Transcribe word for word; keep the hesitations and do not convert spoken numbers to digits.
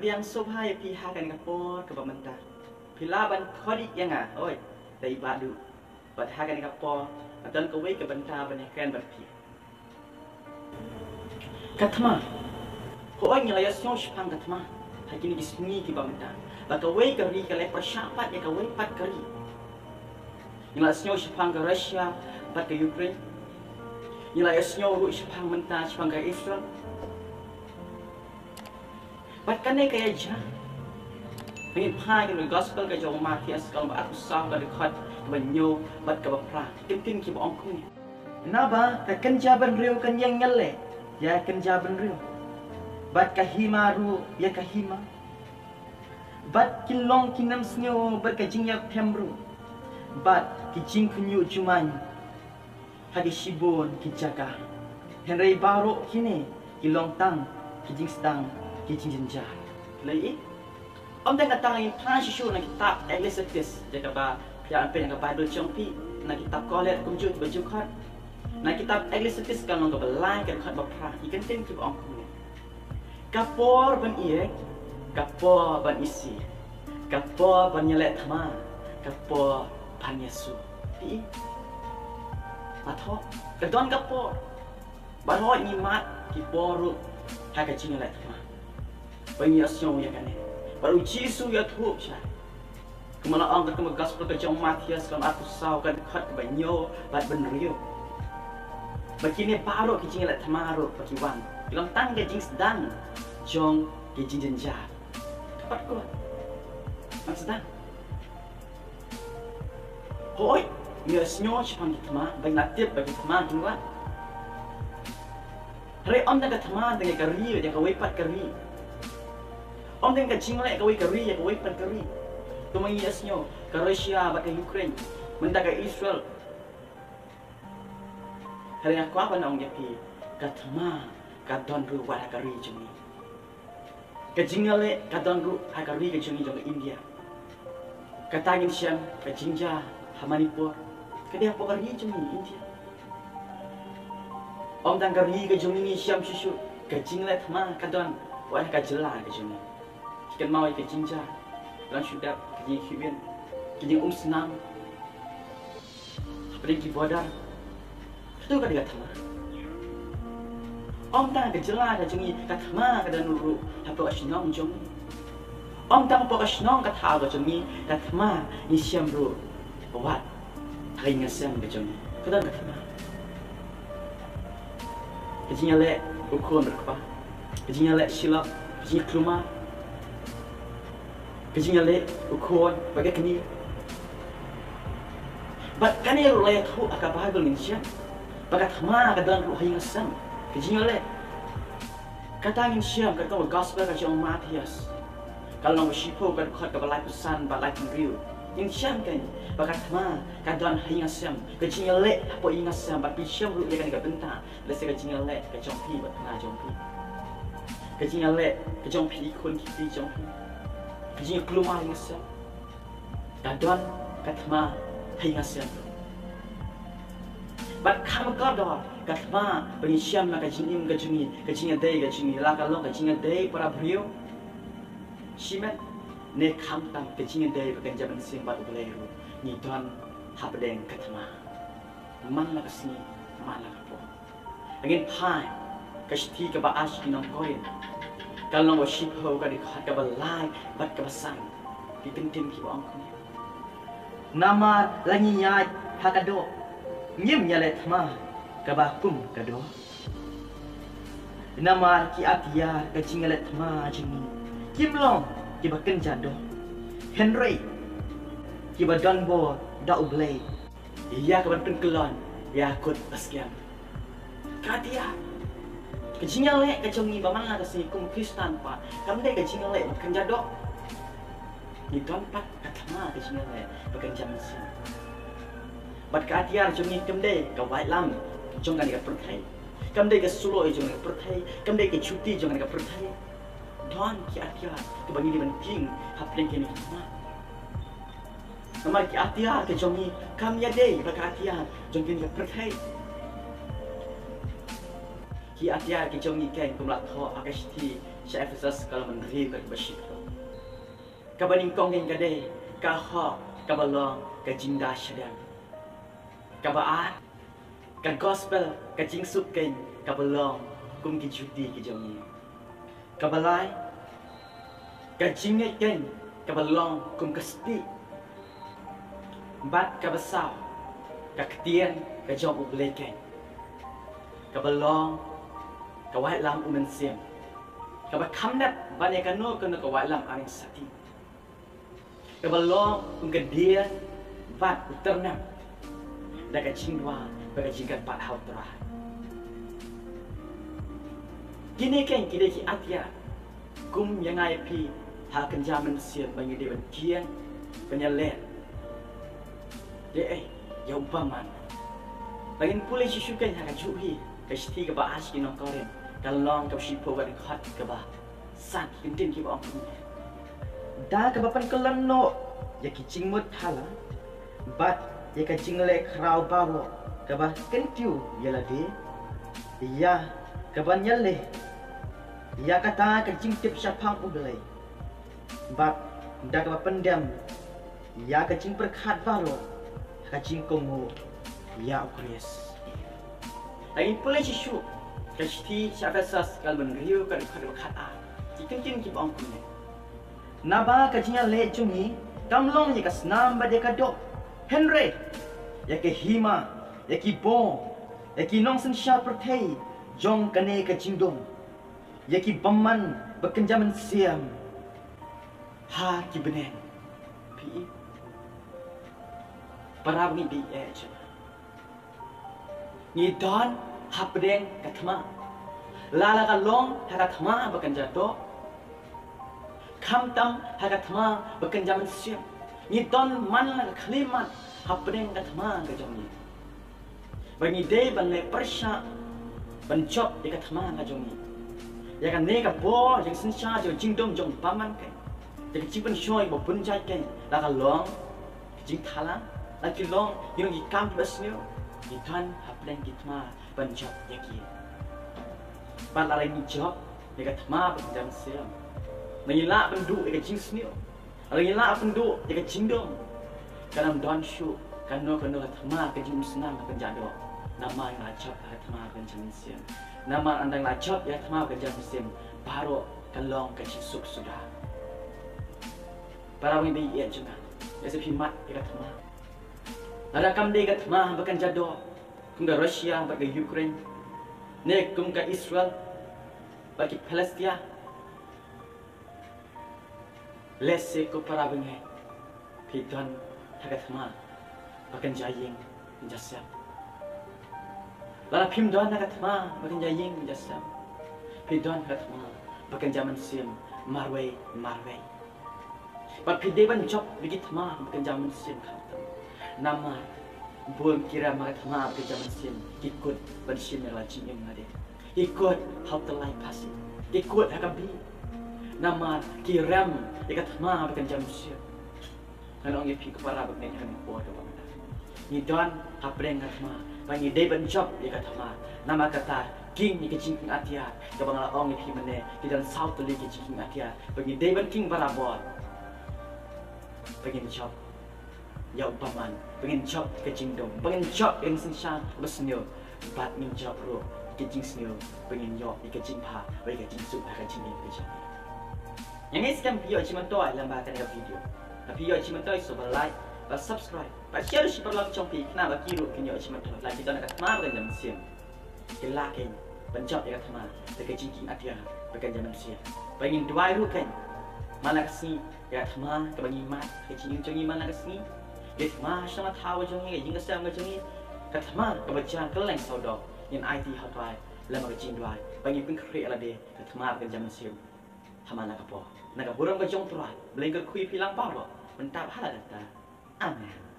Pdiang sngewbha ïa phi ha kane ka por kaba mynta. Phi lah ban khot ïa nga, oi, da i Bah Duh. Bad ha kane ka por, nga don kawei ka bynta ban ïakren bad phi. Ka thma. Hooid, ngi la ïohsngew shaphang ka thma ha kine ki sngi kiba mynta, ba kawei ka ri ka la pyrshah pat ïa kawei pat ka ri. Ngi la ïohsngew shaphang ka Russia bad ka Ukraine. Ngi la ïohsngew ruh shaphang mynta shaphang ka Israel. Bad kane ka ïa jia. Ngi phai ka gospel ka jong u Mathaios ka lynnong ba arphew saw ka dkhot kaba hynñiew bad kaba phra. Ki ktien kiba ong kumne. Naba ka kynja bynriew kan ïeng ïaleh ïa ka kynja bynriew, bad ka hima ruh ïa ka hima. Bad kin long ki nemsniew bad ka jingïaphem ruh, bad ki jingkhynñiuh jumai ha ki shibun ki jaka. Hynrei baroh kine ki long tang ki jingsdang, ki jingjynjar. Lei i? Ym tang kata, ngi phai shuh shuh na kitab Ecclesiastes, ïa kaba phi ïa peit na ka Baibl jong phi, na kitab Koheleth kumjuh kiba ju khot. Na kitab Ecclesiastes ka lynnong kaba lai ka dkhot ba phra, ki kyntien kiba ong kumne. Ka por ban ïeit, ka por ban isih, ka por ban ïaleh thma, ka por ban ïasuk. Phi i? Nga thoh, ka don ka por. Bad hooid ngi mad ki por ruh ha ka jingïaleh thma. Ba ngi ïohsngew ïa kane. Bad u Jisu u ïathuh shai. Kumba la ong katkum ka gospel ka jong u Mathaios ka lynnong arphew saw ka dkhot kaba hynñiew bad ba hynriew, ba kine baroh ki jingïaleh thma ruh ba ki wan, ki long tang ka jingsdang jong ki jingjynjar. Ka pat ko. Nang sdang. Hooid, ngi ïohsngew shaphang ki thma, ba ngi la tip ba ki thma kin wan. Hynrei ym tang ka thma tang ïa ka ri, ïa kawei pat ka ri. Ym tang ka jingleh kawei ka ri ïa kawei pat ka ri. Kumba ngi ïohsngew ka Russia bad ka Ukraine, mynta ka Israel. Hynrei nga kwah ban ong ïa phi, ka thma ka don ruh wat ha ka ri jong ngi. Ka jingïaleh ka don ruh ha ka ri ka jong ngi jong ka India. Kata ngin shem ka jingjia ha Manipur, ka dei hapoh ka ri jong ngi India. Ym tang ka ri ka jong ngi ngi shem shuh shuh, ka jingleh thma ka don wat ha ka jylla ka jong ngi. Ki kynmaw ïa ka jingjia, lang shu dep ka jingkhih win, ka jingumsnam hapdeng ki border. Kato ka dei ka thma. Ym tang ka jylla ka jong ngi, ka thma ka don ruh hapoh ka shnong jong ngi. Ym tang hapoh ka shnong ka thaw ka jong ngi, ka thma ngi shem ruh wat ha ka ïing ha sem ka jong ngi. Ka don ka thma. Ka jingïaleh u khun bad u kpa, ka jingïaleh shilok, ka jingïaklumar, ka jingïaleh u khun bad ka kmie. Bad kane ruh la ïathuh ha ka Baibl, ngin shem ba ka thma ka don ruh ha ïing ha sem, ka jingïaleh. Kata ngin shem katkum ka gospel ka jong u Mathaios ka lynnong ba shiphew ka dkhot kaba laiphew san bad laiphew hynriew. Ngin shem kein ba ka thma ka don ha ïing ha sem, ka jingïaleh hapoh ïing ha sem, bad phi shem ruh ïa kane ka bynta. Lehse ka jingïaleh ka jong phi bad kane jong phi, ka jingïaleh ka jong phi khun ki kti jong phi, ka jingïaklumar ïing ha sem, ka don ka thma ha ïing ha sem. Bad kham kordor ka thma ba ngi shem na ka jingim ka jong ngi, ka jingïadei ka jong ngi, la ka long ka jingïadei para briew shimet ne khamtam ka jingïadei ba kynja mynsiem bad U Blei ruh, ngi don hapdeng ka thma man la ka sngi, man la ka por. Ngin phai ka shithi kaba ar sha ki nong Korinth ka lynnong ba shiphew ka dkhot kaba lai bad kaba san. Ki kyntien kiba ong kumne. Namar la ngi ïaid ha ka doh, ngim ïaleh thma kaba kum ka doh. Namar ki atiar ka jingïaleh thma jong ngi kim long kiba kynja doh, hynrei kiba don bor da U Blei ïa ka ban pynkyllon ïa kut ba skhem. Ka atiar, ka jingïaleh ka jong ngi ba man la ka sngi kum Khristan pat kam dei ka jingïaleh ba kynja doh. Ngi don pat ka thma ka jingïaleh ba kynja mynsiem. Bad ka atiar jong ngi kam dei ka waitlam jong kane ka pyrthei, kam dei ka suloi jong kane ka pyrthei, kam dei ka juti jong kane ka pyrthei. Don ki atiar kiba ngi dei ban tieng hapdeng kine ki thma. Namar ki atiar ki jong ngi kam ïadei bad ka atiar jong kine ki pyrthei. Ki atiar ki jong ngi kein kum la thoh ha ka shithi sha Ephesos ka lynnong hynriew ka dkhot ba shiphew. Kaba nyngkong keiñ ka dei ka hok kaba long ka jingda shadem. Kaba ar, ka gospel, ka jingsuk keiñ kaba long kum ki juti ki jong ngi. Kaba lai, ka jingngeit keiñ kaba long kum ka stieh. Bad kaba saw, ka ktien ka jong U Blei keiñ, kaba long ka waitlam U Mynsiem, kaba kham dep ban ïa kano kano ka waitlam ar ïing sa tieng, kaba long kum ka dieng bad u tyrnem da ka jingduwai bad ka jingkyrpad ha U Trai. Kine keiñ ki dei ki atiar kum ïa nga ïa phi ha ka kynja mynsiem ba ngi dei ban kieng, ban ïaleh. Dei ei ïa u bymman. Ba ngin pule shisha keiñ ha ka juh hi, ka shithi kaba ar sha ki nong Korinth, ka lynnong kaba shiphew, ka dkhot kaba san, ki kyntien kiba ong kumne: Da kaba pynkylla noh ïa ki jingmut thala bad ïa ka jingleh khraw baroh kaba kyntiew ïa lade, ïa kaban ïaleh ïa kata ka jingtip shaphang U Blei, bad da kaba pyndem ïa ka jingpyrkhat baroh ha ka jingkohnguh ïa U Khrist. Lada ngin pule shisha ka shithi sha Ephesos ka lynnong hynriew, ka dkhot kaba khatar, ki kyntien kiba ong kumne: Naba ka jingïaleh jong ngi kam long ïa ka snam bad ïa ka doh, hynrei ïa ka hima, ïa ki bor, ïa ki nongsynshar pyrthei jong kane ka jingdum, ïa ki bymman ba kynja mynsiem ha ki bneng. Phi i, para bangeit, phi i, eh, jong nga, ngi don hapdeng ka thma. La la ka long ha ka thma ba kynja doh, khamtam ha ka thma ba kynja mynsiem, ngi don man la ka khlieh mat hapdeng ka thma ka jong ngi, ba ngi dei ban leh pyrshah ban jop ïa ka thma ka jong ngi, ïa kane ka bor jingsynshar jong ka jingdum jong u bymman keiñ, ïa ka jingpynshoi ba bun jait keiñ. La ka long ka jingthala, la ki long, ki long ki kam kiba sniew, ngi don hapdeng ki thma ban jop ïa ki. Bad lada ngi jop ïa ka thma ba kynja mynsiem, ngi lah ban duh ïa ka jingsniew, ngi lah ban duh ïa ka jingdum. Kan ym don shuh kano kano ka thma ka jingumsnam ka kynja doh, namar ngi la jop ïa ka thma ka kynja mynsiem. Namar ynda ngi la jop ïa ka thma ka kynja mynsiem, baroh ka long ka jingsuk suda. Para bangeit, phi i, eh, jong nga, lehse phi mad ïa ka thma. Lada kam dei ka thma ba kynja doh kum ka Russia bad ka Ukraine, ne kum ka Israel bad ki Palestina, lehse ko para bangeit, phi don ha ka thma ba kynja ïing kynja sem. Lada phim don ha ka thma ba kynja ïing kynja sem, phi don ha ka thma ba kynja mynsiem marwei marwei. Bad phi dei ban jop ïa ki thma ba kynja mynsiem khamtam. Namar bun ki rem ha ka thma ba kynja mynsiem ki kut ban shim ïa la jingim lade, ki kut ha u tyllai phasi, ki kut ha ka bieit. Namar ki rem ïa ka thma ba kynja mynsiem. Ngan ong ïa phi ko para bangeit, ha kane ka por kaba mynta ngi don hapdeng ka thma ba ngi dei ban jop ïa ka thma. Namar kata, kieng ïa ka jingkieng atiar kaba nga la ong ïa phi mynne. Ki don saw tylli ki jingkieng atiar ba ngi dei ban kieng barabor, ba ngin jop ïa u bymman, ba ngin jop ïa ka jingdum, ba ngin jop ïa ka jingsynshar ba sniew, bad ngin jop ruh ïa ka jingsniew ba ngin ïoh ïa ka jingbha bad ïa ka jingsuk ha ka jingim ka jong ngi. Ïa ngi skhem phi ïoh jingmyntoi lyngba kane ka video. Lada phi ïoh jingmyntoi, sngewbha like bad subscribe bad share sha ki paralok jong phi, khnang ba ki ruh kin ïoh jingmyntoi lada ki don ha ka thma ba kynja mynsiem. Ki lah keiñ ban jop ïa ka thma da ka jingkieng atiar ba kynja mynsiem. Ba ngin duwai ruh keiñ man la ka sngi ïa ka thma kaba ngi mad ha ka jingim jong ngi man la ka sngi, ïa ka thma sha mathaw ka jong ngi, ka ïing ka sem ka jong ngi, ka thma kaba jan kylleng sawdong. Ngin aiti ha u Trai lyngba ka jingduwai ba ngin pynkhreh ïa lade da ka thma ba kynja mynsiem ha man la ka por. Na ka burom ka jong u Trai, Blei un kyrkhu ïa phi lang baroh mynta bad ha la ka rta. Amen.